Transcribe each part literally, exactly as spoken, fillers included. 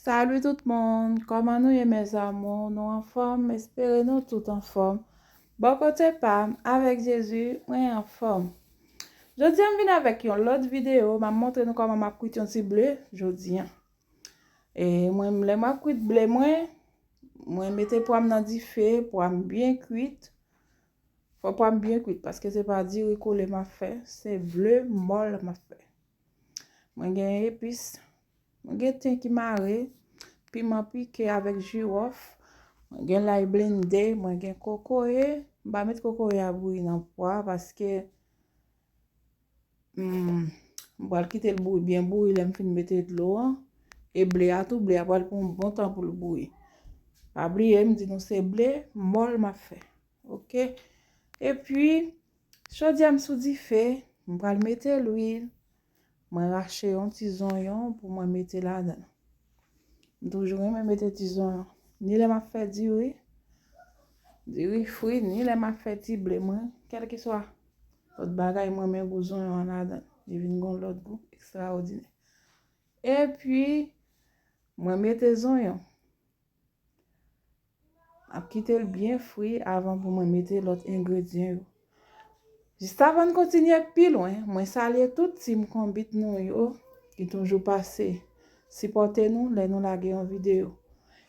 Salut tout moun, kòman nou ye, mes amours? Nou anfòm? Espere nou tout anfòm. Bò kote pa m, avèk Jezi, mwen anfòm. Jodi a, m vin avèk yon lòt videyo, m ap montre nou kòman m ap kwit yon ti ble jodi a. E mwen, lè m ap kwit ble mwen, mwen mete pwa m nan dife, pwa m byen kwit. Fò pwa m byen kwit, paske se pa diri kole m ap fè, se ble mòl m ap fè. Mwen gen epis, mwen gen ten ki mare, piman pike avèk jiwòf, mwen gen lay blende, mwen gen kokoye. M pa met kokoye a bouyi nan pwa, paske, hmm, m pral kite l bouyi, byen bouyi lè m fin mete dlo an. E ble a tou, ble a pral pran yon bon tan pou l bouyi. Pa bliye, m di nou se ble mòl m ap fè. Oke? Epi, chòdyè m sou dife, m pral mete lwil. Mwen rache yon ti zonyon pou mwen mete ladan. M toujou renmen mete ti zonyon. Ni lè m ap fè diri, diri fri, ni lè m ap fè ti ble mwen, kèlkeswa lòt bagay, mwen renmen gou zonyon an ladan. Li vin gon lòt gou ekstraòdinè. Epi, mwen mete zonyon. M ap kite l byen fri avan pou mwen mete lòt engredyan yo. Jis avan n kontinye pi lwen, mwen salye tout team Konbit nou yo ki toujou pase sipòte nou lè nou lage yon videyo.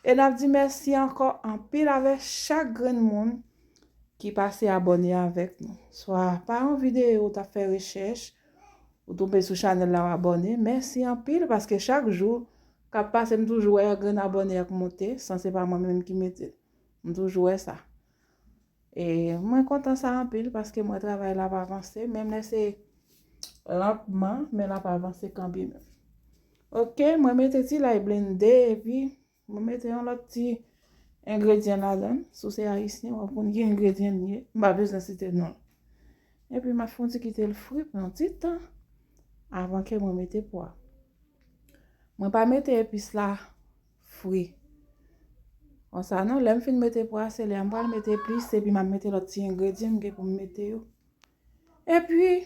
E n ap di mèsi ankò anpil avèk chak grenn moun ki pase abòne avèk nou. Swa pa yon videyo ou t ap fè rechèch, ou tonbe sou chanèl la, w abòne. Mèsi anpil, paske chak jou k ap pase, m toujou wè grenn abòne ak monte, san se pa mwen menm ki mete l. M toujou wè sa. E mwen kontan sa anpil, paske m wè travay la ap avanse, menm lè se lantman, men l ap avanse kanmenm. Oke, mwen mete ti lay blende, epi mwen mete yon lòt ti engredyan ladan. Si w se ayisyen, w ap konn ki engredyan l ye. M pa bezwen site non l. Epi m ap fè yon ti kite l fri pou yon ti tan avan ke mwen mete pwa. Mwen pa mete epis la fri konsa non. Lè m fin mete pwa, se lè a m pral mete plis, epi m ap mete lòt ti engredyan m gen pou m mete yo. Epi,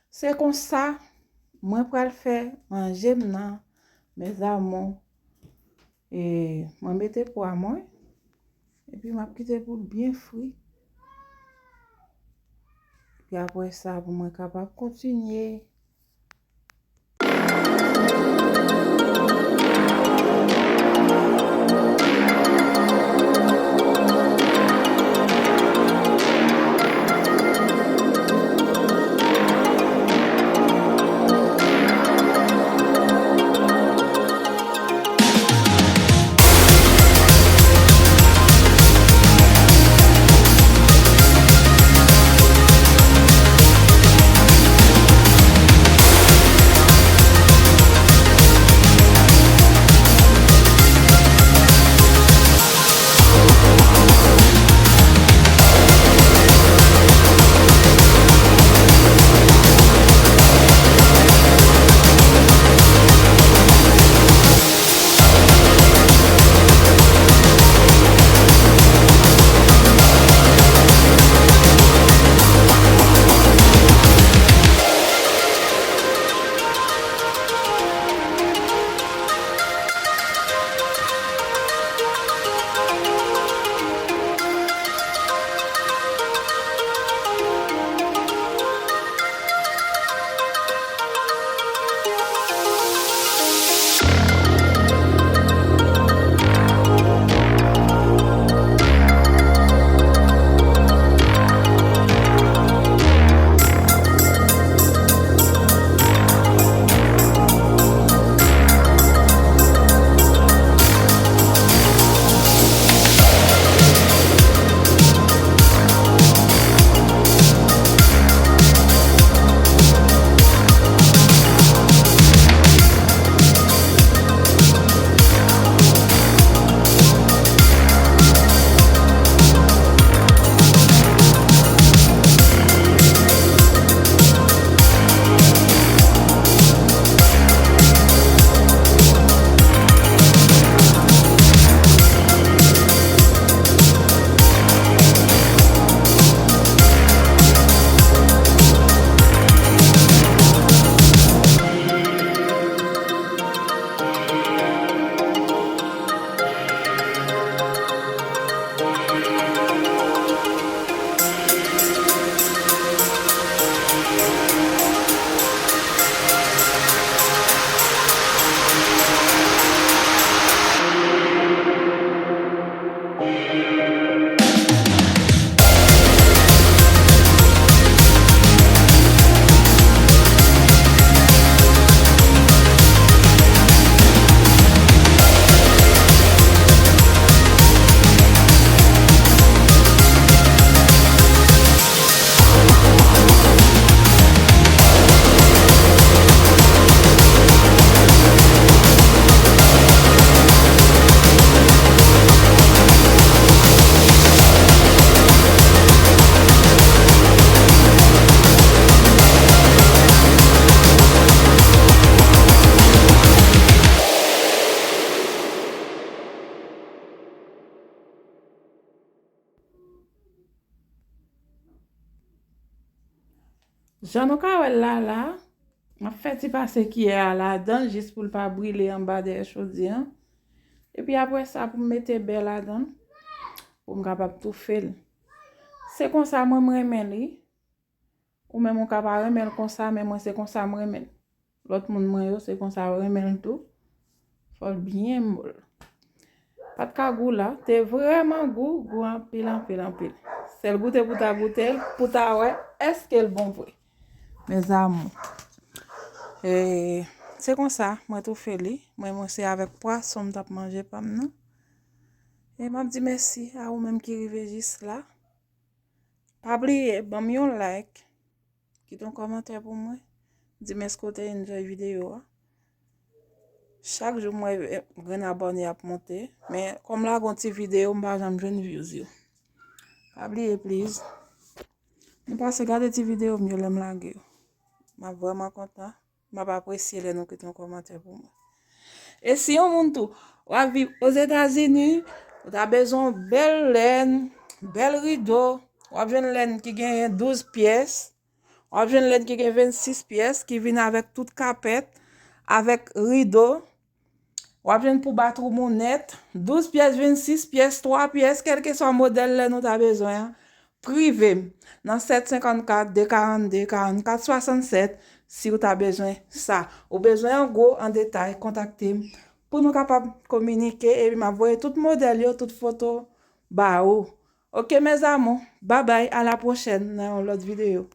se konsa mwen pral fè manje m nan, mes amours. E mwen mete pwa mwen, epi m ap kite pou l byen fri. Epi apre sa, pou mwen kapab kontinye. Jan nou ka wè l la la, m ap fè ti pase kiyè a ladan l jis pou l pa brile anba dèyè chodyè an. Epi apre sa, pou m mete bè ladan l, pou m kapab toufe l. Se konsa mwen m renmen li. Ou menm ou ka pa renmen l konsa, men mwen se konsa m renmen l. Lòt moun mwen yo, se konsa yo renmen l tou. Fò l byen mòl. Pa t ka gou la, te vrèman gou, gou anpil, anpil, anpil. Sèl goute pou ta goute l, pou ta wè èske l bon vre. Mes amours. E, se konsa, mwen toufe li. Mwen, mwen se avèk pwason m t ap manje pa m nan. E m ap di mèsi a ou menm ki rive jis la. Pa bliye, ban m yon like, kite yon kòmantè pou mwen. Di m èske w te enjoy videyo a. Chak jou m wè grenn abòne ap monte. Men, kòm m lage yon ti videyo, m pa janm jwenn views yo. Pa bliye, please. Nou pase gade ti videyo m yo lè m lage yo. M ap vrèman kontan. M ap apresye lè nou kite yon kòmantè pou mwen. E si yon moun tou, w ap viv Ozetazini, ou ta bezwen yon bèl lèn, bèl rido, w ap jwenn lèn ki genyen douz pyès, w ap jwenn lèn ki gen vennsis pyès, ki vin avèk tout kapèt, avèk rido, w ap jwenn pou batwoumounèt, douz pyès, vennsis pyès, twa pyès, kèlkeswa modèl lèn ou ta bezwen an, prive m nan sèt senkannkat, de karannde, karannkat swasannsèt, si w ta bezwen sa. Ou bezwen an gwo, an detay, kontakte m pou nou kapab kominike, epi m ap voye tout modèl yo, tout foto ba ou. Oke, mes amours, babay, a la pwochèn nan yon lòt videyo.